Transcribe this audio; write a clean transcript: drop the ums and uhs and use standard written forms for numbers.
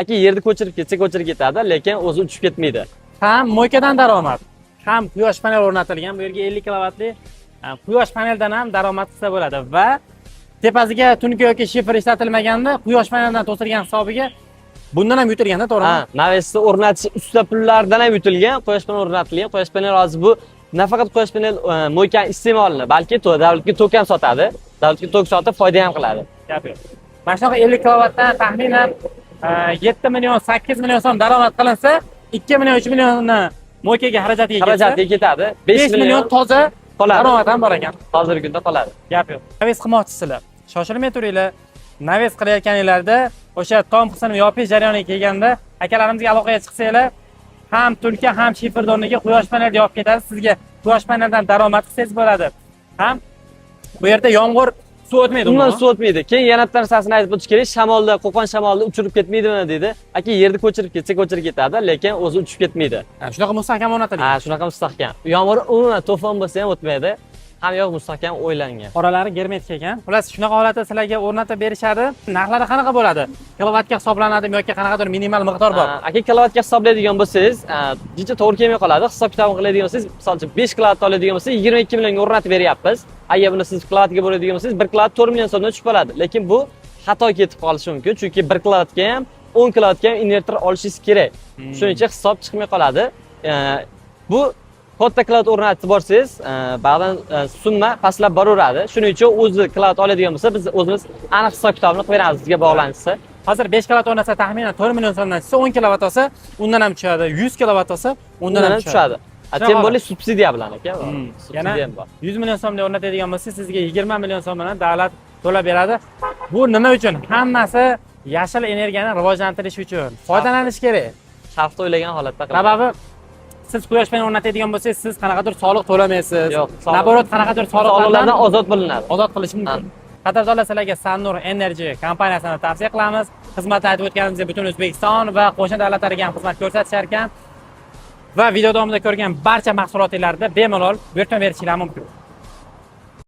Aka, yerni ko'chirib ketsa, ko'chirib ketadi, lekin o'zi uchib ketmaydi. Ham мойка dan daromad, ham quyosh panel o'rnatilgan. Bu yerga 50 kilovatli quyosh paneldan ham daromad qilsa bo'ladi va tepasiga тюнка yoki shifer ishlatilmaganda, quyosh panelidan to'silgan hisobiga bundan ham yutilganda, to'g'rimi? Ha, навес ni o'rnatish usta pullaridan ham yutilgan, quyosh panel o'rnatilgan. Quyosh panel hozir bu nafaqat quyosh panel мойка ni iste'molini, balki davlatga tok ham sotadi. Davlatga tok sotib foyda ham qiladi. Gap yo'q. Mana shunaqa 50 kilovatdan taxminan 7 million, 8 million so'm daromad qilinsa, 2 million, 3 millionni мойка ga xarajatiga ketsa, Xarajatiga ketadi. 5 million toza qoladi. Daromad ham bor ekan. Hozirgi kunda qoladi. Gap yo'q. Навес qilmoqchisizlar. Shoshilmay turinglar. Навес qilayotganinglarda o'sha tom qismini yopish jarayoniga kelganda akalarimizga aloqaga chiqsanglar, ham тюнка, ham shifer o'rniga quyosh paneli yopib ketadi. Sizga quyosh panelidan daromad qilsangiz bo'ladi. Ham bu yerda yomg'ir suv o'tmaydi. Umuman umuman. Suv o'tmaydi. Keyin yana bitta narsasini aytib o'tish kerak. Shamolda, Qo'qon shamolida uchirib ketmaydimi deydi. Aka, yerni ko'chirib ketsa, ko'chirib ketadi, lekin o'zi uchib ketmaydi. Ha, shunaqa mustahkam o'rnatilgan. Ha, shunaqa mustahkam. Yomg'ir umuman to'fon bo'lsa ham o'tmaydi. Ham yo'q, mustahkam o'ylangan. Oralari germetik ekan. Xullas, shunaqa holatda sizlarga o'rnatib berishadi. Narxlari qanaqa bo'ladi? Kilovatga hisoblanadimi yoki qanaqadir minimal miqdor bor? Ha, aka, kilovatga hisoblaydigan bo'lsangiz, jicha to'g'ri kelmay qoladi. Hisob kitobini qiladigan bo'lsangiz, misol uchun 5 kilovat oladigan bo'lsangiz, 22 millionga o'rnatib beryapmiz. Agar buni siz kilovatga bo'ladigan bo'lsangiz, 1 kilovat 4 million so'mdan tushib qoladi. Lekin bu xato ketib qolishi mumkin, chunki 1 kilovatga ham, 10 kilovatga ham invertor olishingiz kerak. Shuning uchun hisob chiqmay qoladi. Bu katta kilovat o'rnatib borsangiz, ba'zan summa pastlab boraveradi. Shuning uchun o'zi kilovat oladigan bo'lsa, biz o'zimiz aniq hisob kitobini qilib beramiz sizga bog'lanishsa. Hozir 5 kilovat o'rnatsa, taxminan 4 million so'mdan tushsa, 10 kilovat olsa, undan ham tushadi. 100 kilovat olsa, undan ham tushadi. Tushadi. Тем более subsidiya bilan, aka. Yana Subsidiya ham bor. 100 million so'mda o'rnatadigan bo'lsa, sizga 20 million so'm bilan davlat to'lab beradi. Bu nima uchun? Hammasi yashil energiyani rivojlantirish uchun. Foydalanish kerak. Xalqni o'ylagan holatda qiladi. Sababi siz quyosh panel o'rnatadigan bo'lsangiz, siz qanaqadir soliq to'lamaysiz. Yo'q, Наоборот, qanaqadir soliqlardan soliqlardan ozod bo'linadi. Ozod qilish mumkin. Qadrdonlar, sizlarga Sannur Energy kompaniyasini tavsiya qilamiz. Xizmatni aytib o'tganimizdek, butun O'zbekiston va qo'shni davlatlarga ham xizmat ko'rsatishar ekan. Va video davomida ko'rgan barcha mahsulotlarni bemalol buyurtma berishinglar mumkin.